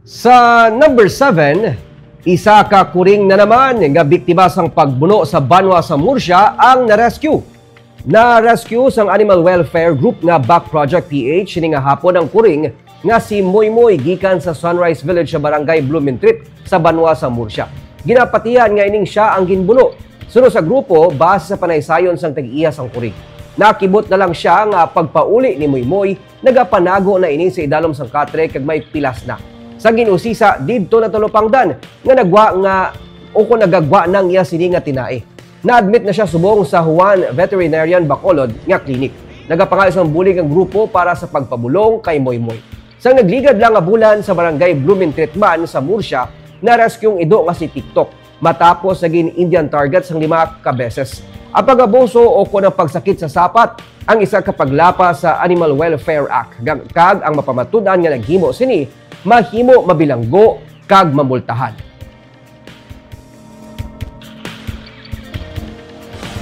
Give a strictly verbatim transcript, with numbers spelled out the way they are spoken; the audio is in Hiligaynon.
Sa number seven, isa ka kuring na naman nga biktima sang pagbuno sa banwa sa Murcia ang na-rescue. Na-rescue sang animal welfare group nga Back Project P H ini nga hapon ang kuring nga si Moymoy gikan sa Sunrise Village sa barangay Blumentritt sa banwa sa Murcia. Ginapatihan nga ining siya ang ginbuno. Suno sa grupo, base sa panaysayon sang tag-iya sang kuring, nakibot na lang siya nga pagpauli ni Moymoy nagapanago na ini sa idalom sang katre kag may pilas na. Sa gin-usisa, didto na talupangdan nga nagwa nga o kung nagagwa nang iya sini nga tinai. Na-admit na siya subong sa Juan Veterinarian Bacolod nga clinic. Nagapangayo sang bulig ang grupo para sa pagpabulong kay Moymoy. Sang nagligad lang nga bulan sa barangay Blumentritt man sa Murcia, na-rescue ang ido nga si TikTok matapos naging Indian target sang lima ka beses. Ang pag-abuso o kon ang pagsakit sa sapat ang isa ka paglapas sa Animal Welfare Act, kag ang mapamatud-an nga naghimo sini mahimo mabilanggo kag mamultahan.